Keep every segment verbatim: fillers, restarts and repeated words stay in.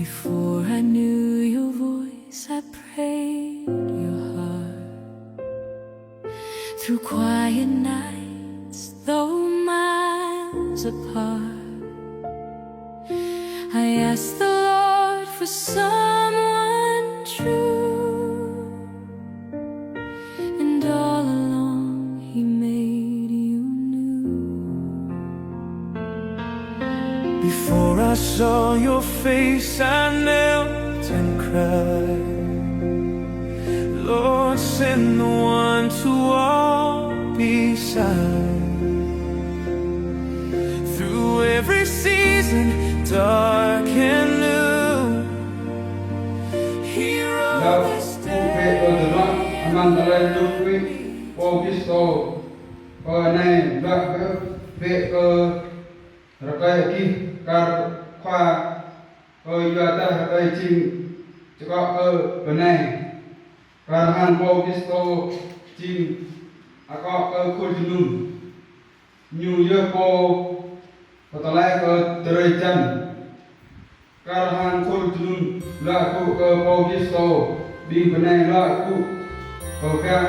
Before I knew your voice, I prayed your heart. Through quiet nights, though miles apart, I asked the Lord for someone true. And all along he made you new. Before I saw your face, I knelt and cried. Lord, send the one to walk beside. Through every season, dark and new, here on this day. Lăp kơ tơlơi amăng tơlơi djru kơ Pô Kristô, pơ anai lăp kơ bĕ kơ rơkơi gih kar Khua, kơ yua dah rơkơi jing čơkŏ kơ bơnai, kar hăng Pô Kristô jing akŏ kơ khul jơnum. Ñu yơh pô pơtơlơi kơ drơi jăn. Kar hăng khul jơnum luă gŭ kơ Pô Kristô, ƀing bơnai luă gŭ kơ gah.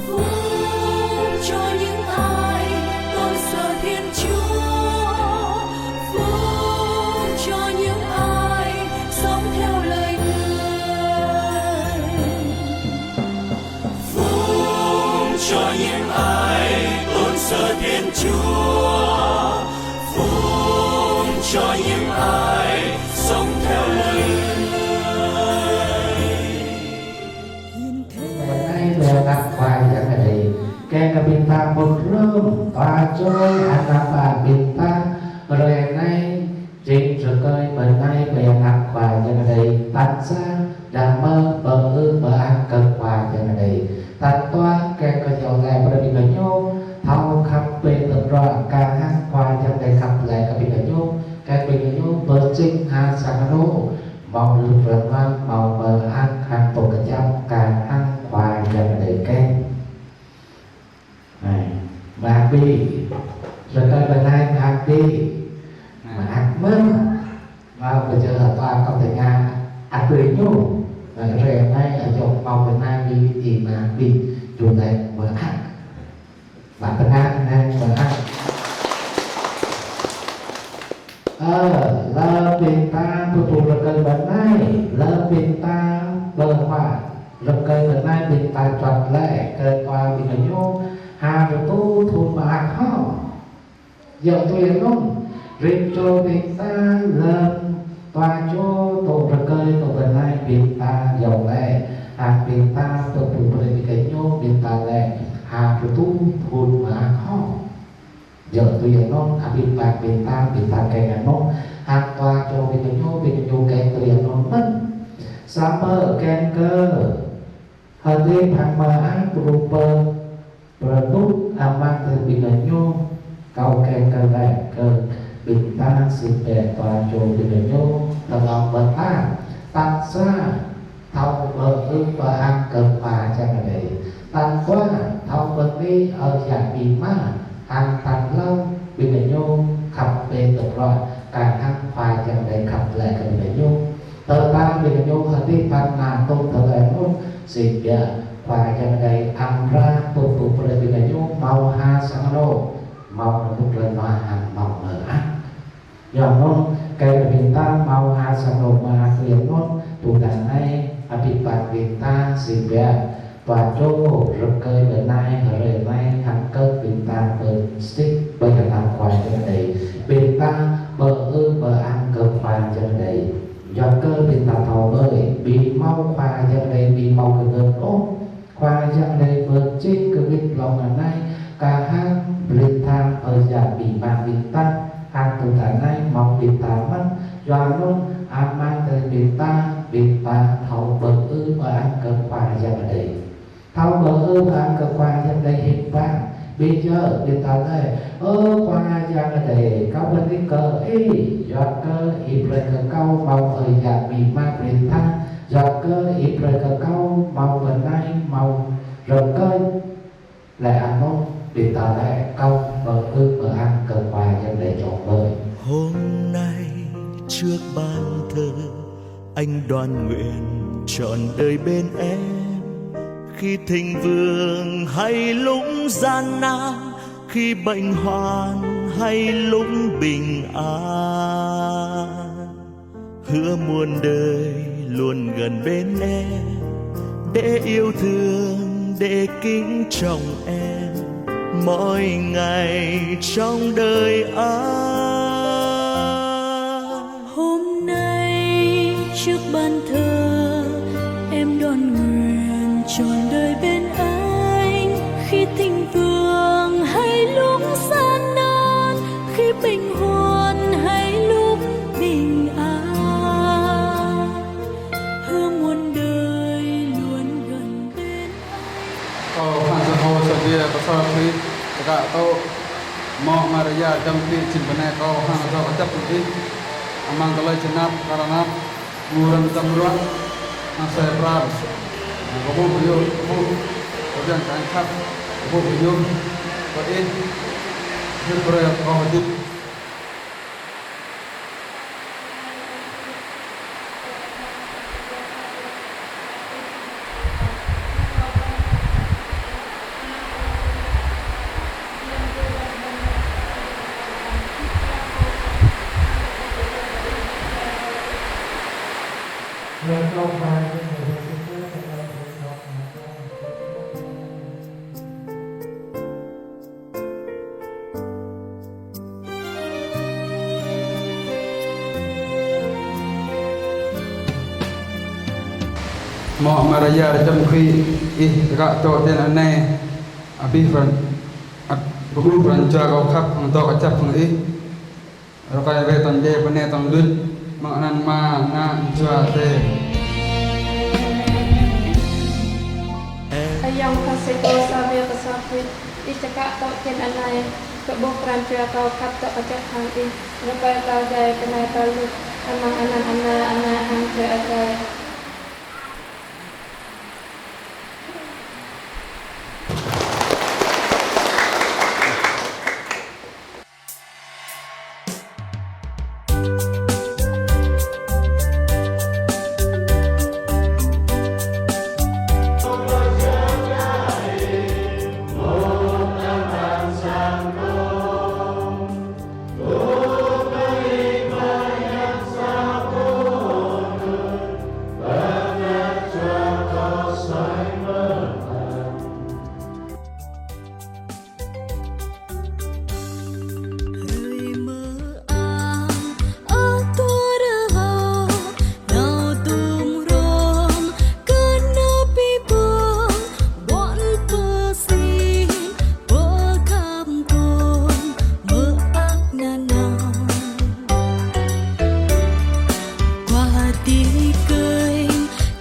Phúc cho những ai tôn sờ Thiên Chúa, phúc cho những ai sống theo lời Người. Phúc cho những ai tôn sờ Thiên Chúa, phúc cho những ai sống theo lời Người. Bơnai ƀơi anăp Khua Yang Adai. Kiăng kơ ƀing ta mŭt hrŏm, dua čô ană bă ƀing ta, hrơi anai, jing rơkơi bơnai ƀơi anăp Khua Yang Adai. Tal sa, đah mơ̆ pơư pơang kơ Khua Yang Adai. Tal dua, kiăng kơ iâu laĭ brơi ƀing gơñu thâo khăp pơtơpra kar hăng Khua Yang Adai khăp laĭ kơ ƀing gơñu, kiăng ƀing gơñu pơjing ha sang anô̆. Hmâo lŭk rơmang, hmâo mơak hăng pơkơjăp kar hăng Khua Yang Adai kĕ. Anai, mơak ƀu? Rơkơi bơnai mơak ƀu? Mơak mơ̆n. Hmâo pơjing hơtua kơ tơngia ăt brơi ñu. Hrơi anai, ayŏng hmâo bơnai ƀu či mơak ƀu? Jŭ laĭ mơak. Ƀă tơngan anai mơak. Ơ, lơ̆m ƀing ta pơpŭ rơkơi bơnai, lơ̆m ƀing ta pơhuă rơkơi bơnai, ƀing ta juăt laĭ kơ dua ƀing gơñu: Ha rơtuh thun mơak hŏ. Yua tui anŭn, rĭm čô ƀing ta lơ̆m dua čô dŏ rơkơi dŏ bơnai, ƀing ta iâu laĭ, hăng ƀing ta pơpŭ brơi ƀing gơñu, ƀing ta laĭ: Ha rơtuh thun mơak hŏ. Yua tui anŭn, abih bang ƀing ta, ƀing ta kiăng anŭn, hăng dua čô ƀing gơñu, ƀing gơñu kiăng tui anŭn mơ̆n. Samơ̆ kiăng kơ hơdip hăng mơak pơdŭ pơ pơdŭ amăng tơlơi ƀing gơñu, kâo kiăng kơ laĭ kơ ƀing ta sĭt biă dua čô ƀing gơñu, tơlơi pơtô, tal sa, thâo pơư pơang kơ Khua Yang Adai. Tal dua, thâo bơni ơi yă amĭ ama, hăng tal tlâo, ƀing gơñu khăp pơtơpra kar hăng Khua Yang Adai khăp laĭ kơ ƀing gơñu. Tơdah ƀing gơñu hơdip hăng anŭn tơlơi anŭn, sĭt biă Khua Yang Adai amra pơpŭ brơi ƀing gơñu hmâo ha sang anô̆, hmâo lŭk rơmang hăng hmâo mơak. Yua anŭn, kiăng kơ ƀing ta hmâo ha sang anô̆ mơak tui anŭn, tơdang anai, abih bang ƀing ta sĭt biă dua čô rơkơi bơnai hrơi anai hăng kơ ƀing ta pơsĭt ƀơi anăp Khua Yang Adai. Ƀing ta pơư pơang kơ Khua Yang Adai. Yua kơ ƀing ta thâo ƀơi, ƀu hmâo Khua Yang Adai ƀu hmâo kơ gơ̆ ôh. Khua Yang Adai pơjing kơ ƀing lŏn anai, kar hăng ƀing ta ơi yă amĭ ama ƀing ta, hăng tơdang anai hmâo ƀing ta mơ̆n. Yua anŭn, amăng tơlơi ƀing ta, ƀing ta thâo pơư pơang kơ Khua Yang Adai. Thâo pơư pơang kơ Khua Yang Adai hiư̆m pă? Ƀing ơi, ƀing ta lĕ, ơ Khua Yang Adai, kâo bơni kơ Ih, yua kơ Ih brơi kơ kâo hmâo ơi yă amĭ ama ƀing ta, yua kơ Ih brơi kơ kâo hmâo bơnai, hmâo rơkơi. Lĕ anŭn, ƀing ta lĕ kâo mơ̆ ư mơ̆ ang kơ Khua Yang Adai čong ƀơi. Hôm nay trước ban thờ, anh Đoàn nguyện trọn đời bên em. Khi thịnh vượng hay lúc gian nan, khi bệnh hoạn hay lúc bình an, hứa muôn đời luôn gần bên em, để yêu thương, để kính trọng em, mỗi ngày trong đời anh. Hôm nay trước ban thờ, em Đoàn nguyện trọn đời bên anh. Khi thịnh vượng hay lúc gian nan, khi bệnh hoạn hay lúc bình an, hứa muôn đời luôn gần bên anh. Kâo hăng sa hô sa bia kơ sa phi, tơkă tŏ, mơ̆ Maria dăm phi čin bơnai kâo hăng sa kơčăp hăng Ih, amăng tơlơi čơnap, kơ rơnap, mơ̆ng rơ̆ng tơm ruă, hăng sa pral, kơ ƀuh bơyuh, kơ ƀuh, kơ biang kơ ang khăp, kơ ƀuh bơyuh, kơ Ih, Ih brơi kâo hơdip. Mơ̆ Maria dăm phi, Ih tơkă tŏ ten anai, abih pran, ab-, kơ ƀuh pran jua kâo khăp, hăng dŏ kơčăp hăng Ih. Rơkơi wai tŏng djai bơnai tŏng luč, mơ̆ng anăn Ama, Ană, Jua Adai. Ayŏng Francisco sa bia kơ sa phi, Ih tơkă tŏ ten anai, kơ ƀuh pran jua kâo khăp dŏ kơčăp hăng Ih. Rơkơi tơl djai bơnai tŏng luč, amăng anăn Ama, Ană hăng Jua Adai. Kơt kơt kơt,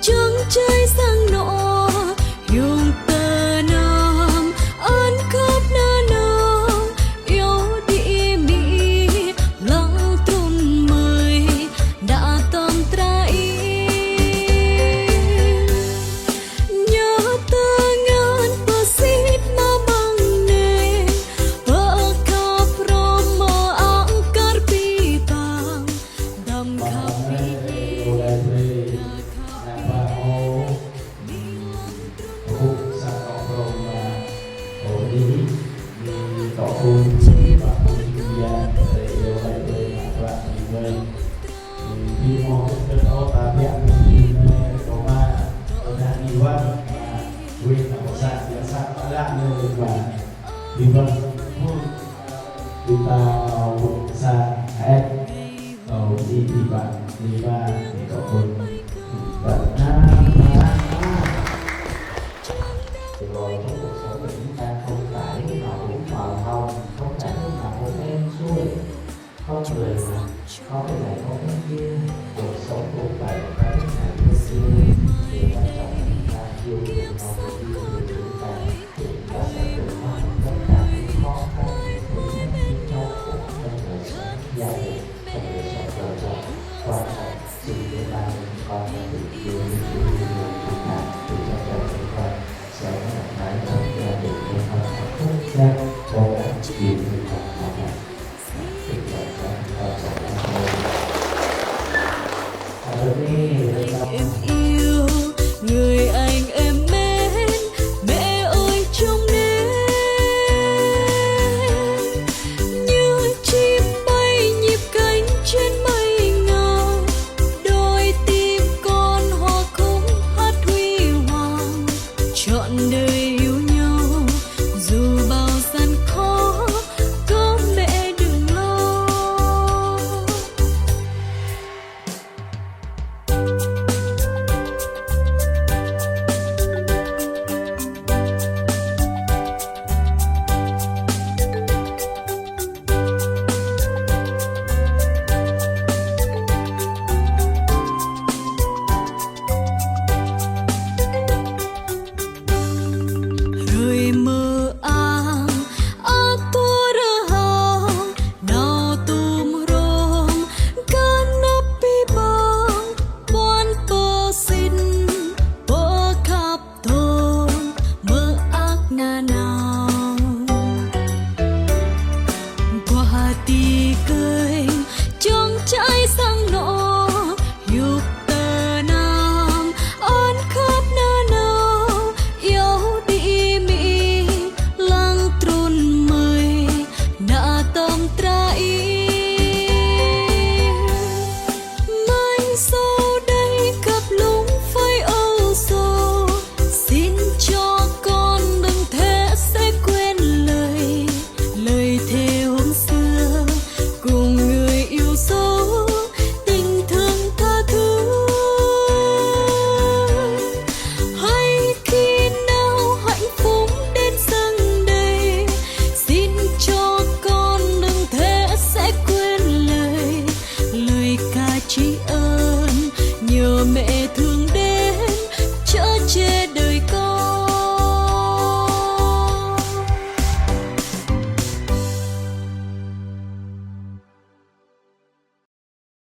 čang čai sang nŏ, yŭng tơnăm, ăn khăp nanao, yua đĭ amĭ, lăng trŭn mơi, đa tơm trai. Ñu tơngan pơsit mă băng nê, pơkhăp hrŏm mơak kar pơpă, dăm khăp pơyơr, Rồi trong cuộc sống của chúng ta không phải lúc nào cũng màu hồng, không phải lúc nào cũng êm xuôi. Không người mà có cái này có cái kia, cuộc sống cũng vậy.